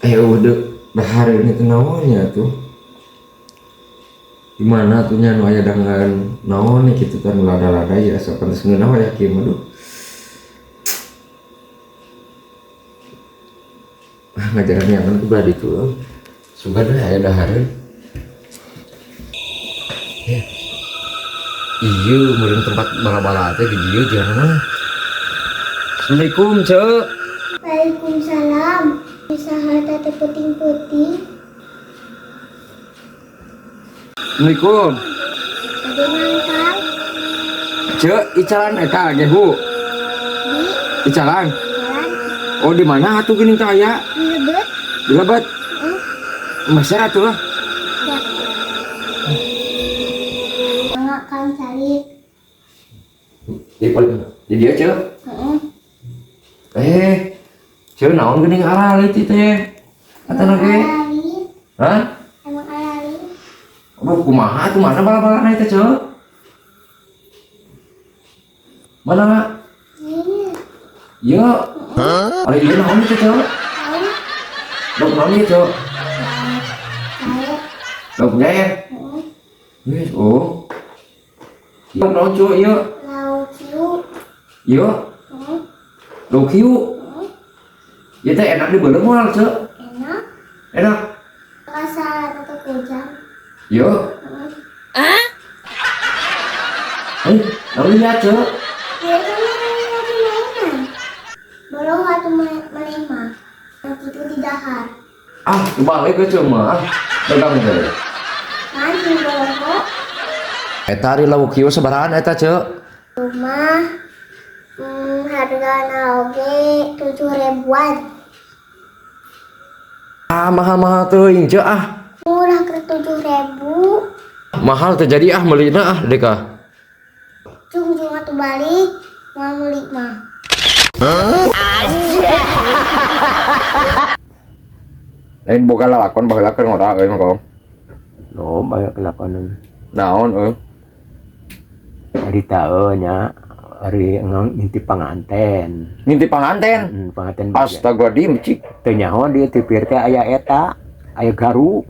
Udah dahar ini teh naonnya tuh. Di mana tuh nya nu aya dangan naon nih kitu kan lada-lada ya asa pantes ngeunah we kieu mah duh. Ah ngajaran nyaman ku belah ditu euy. Sugan we aya dahareun. Ya. Ieu meureun tempat bala-bala teh di dieu jana mah. Assalamualaikum, Ceu. Waalaikumsalam. Saha teh peuting-peuting? Assalamualaikum. Bade nangkal. Ceu, icalan eta gehu. Di Icalan. jalan. Oh, di mana atuh geuning teh aya? Di lebet. Di lebet. Heeh. Meser atuh lah. Ya. Mangga Kang calik. Di dieu, Ceu. Heeh. Ceu naon geuning aralit ieu teh? Atana ge? Aralit. Hah? Emang aralit. Aduh, kumaha atuh mana bala-balana ieu teh, Ceu? Mana? Ini. Ieu. Ari ieu naon ieu teh, Ceu? Tahu? Lauk naon ieu, Ceu? Saya. Lauk jair. Heeh. Wih, oh. Lauk naon, Ceu, ieu? Lauk hiu. Ieu, Heeh. lauk hiu. Heeh. Ieu teh enak dibeuleum moal, Ceu? Enak. Enak. Kasar atau kujang. Ieu. Heeh. Eh, naon lihat, Ceu? Ya kan lagi mainan. Bolong atuh maneh mah. Yang kitu di dahar. Ah, balik ke Ceu mah. Ah, dagang teh. Mancing bolong kok. Eta ari lauk hiu sabarahaan eta, Ceu? Rumah hargana oge 7 ribuan. Ah, mahal-mahal teuing, Ceu ah. Murah ke 7 ribu. Mahal terjadi ah meulina ah deka. Cung cung atuh balik mau meuli mah. Lain boga lalakon baheula keur ngora euy mah kong. Loba ya kelakonan. Naon euy? Harita euy nya ari ngintip panganten. Ngintip panganten. Panganten. Astagfirullahaladzim, cik. Teu nyaho di tipir teh aya eta, aya garu,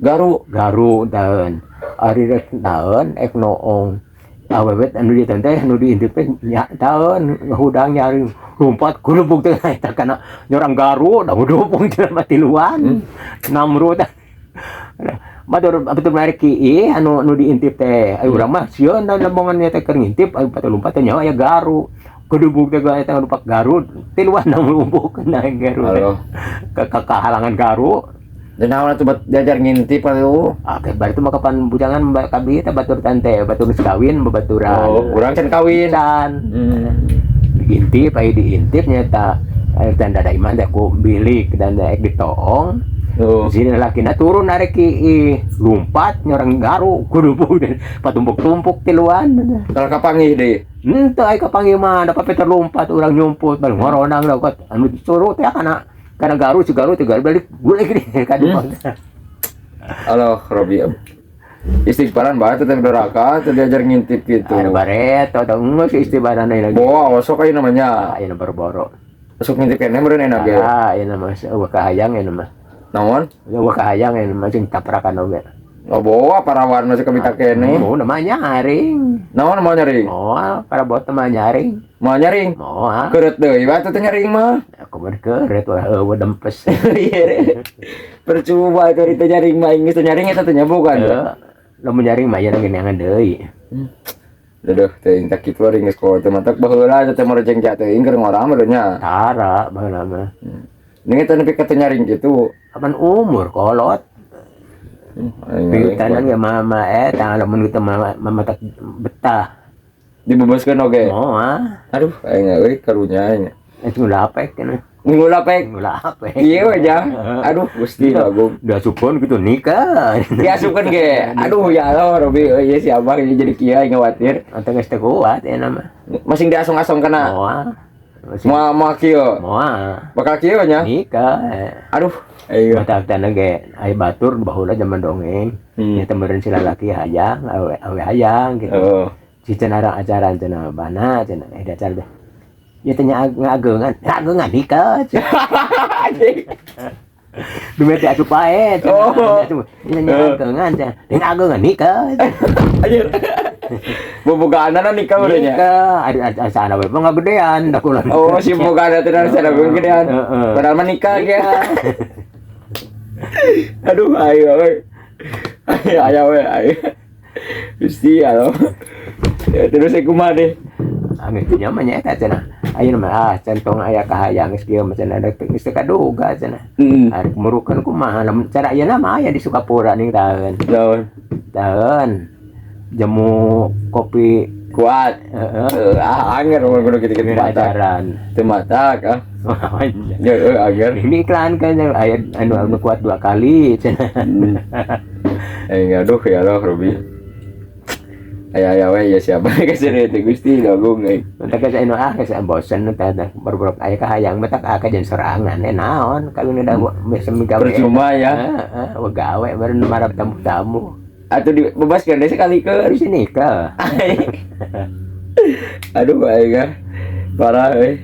Garu. Garu taeun. Ari rek taeun ek noong. Awewe anu di teh anu diintip teh nya taeun hudang nyaring lumpat gulubug teh eta kana nyorang garu da hudupung jelema tiluan. Namru teh. Batur batur menarik kiih anu anu diintip teh. Ayo urang mah sieun da lembongan nya teh keur ngintip ayo batur lumpat teh nyaho aya garu. Gulubug teh eta lumpat garu tiluan namrubuk na garu teh. Halo. Kahalangan garu. Dan naon atuh bat diajar ngintip atuh. Ah, ke bari itu mah kapan bujangan mbak kabi teh batur tante, batur geus kawin babaturan. Oh, urang can kawin. Can. Diintip, aya diintip nyata. Aya tanda da iman teh ku bilik dan daek ditoong. Oh. Sini lalakina turun arek kiih, lumpat nyorang garu kudu patumpuk-tumpuk tiluan. Kalau kapanggih deui. Henteu aya kapanggih mah, da pape terlompat urang nyumput balik ngoronang da kot anu turun teh kana garu si garu teh garu balik guleg deui ka dieu. Halo, Robi. Istighfaran banget tetep doraka, teu diajar ngintip gitu. Ada baret atau geus istighfaran deui lagi. Boa, osok aya namanya. Ah, aya boro-boro. Osok ngintip keneh meureun enak ge. Ah, aya mah eueuh kahayang aya mah. Naon? Eueuh kahayang aya mah sing taprakan oge. Oh, boa parawan masih kabita keneh. Oh, namanya nyaring. Naon mau nyaring? Moal, parabot mah nyaring. Mau nyaring? Moal. Keureut deui bae teh nyaring mah. Aku mah keureut wah eueuh dempes. Iya. Percuma itu itu nyaring mah geus teu nyaring eta teh nya bukan. Heuh. Lamun nyaring mah aya geunangan deui. Daduh teuing tak kitu ari geus kolot teh matak baheula teh merejeng ja teuing keur ngora mah nya. Tara baheula mah. Ning eta nepi ka teu nyaring kitu. Kapan umur kolot. Pitanan ge mama eta lamun kitu mama mama tak betah. Dibebaskeun oge. Moal. Aduh, aing euy karunya aing. Itu ngulapek cenah. Ngulapek. Ngulapek. Iya we ja. Aduh, Gusti Agung. Diasupkeun gitu nikah. Diasupkeun ge. Aduh ya Allah, Robi euy si abah ini jadi kieu aing khawatir. Anteng geus teu kuat ya nama. Masing diasong-asong kana. Moal. Moal moal kieu. Moal. Bakal kieu nya. Nikah. Aduh, aing. Mata tanah ge aya batur baheula zaman dongeng. Nya meureun si lalaki hayang, awe awe hayang gitu. Oh. Si cenah acara cenah bana cenah eh acara teh. Ya teh nya ngageungan, ngageungan nikah. Anjing. Duit teh asup pae. Oh. Nya nyageungan teh. Deung ageungan nikah. Anjir. Bobogaanana nikah udah nya. Nikah, ada sana we mah ngagedean da kula. Oh, si bobogaan teh dari sana gedean. Heeh. Padahal mah nikah ge. Aduh, ayo we. Ayo, ayo we, ayo. Gusti, halo. Ya, terus saya kumaha deh. Angin nya mah nya eta cenah. Ayeuna mah ah centong aya kahayang geus kieu mah cenah da geus teu kaduga cenah. Arek murukeun kumaha lamun cara ayeuna mah aya di Sukapura ning taeun. Naon? Taeun. Jamu kopi Kuat. heeh. Eh, ah, anger mun kudu kitu-kitu matak. Ajaran. Teu matak ah. Ya, eh, anger. Ini iklan kan yang aya anu anu kuat dua kali cenah. Eh, aduh ya Allah, Ruby. Aya aya we ya siapa kasih teh Gusti agung euy. Entar ka anu ah geus bosen teh teh baru aya kahayang mah tak ah kajen sorangan eh naon kawin da biasa migawe. Percuma ya. Heeh, gawe baru marah tamu-tamu. Atau dibebaskan deh sekali ke. Terus ini ke Aduh, aing ah. Parah euy.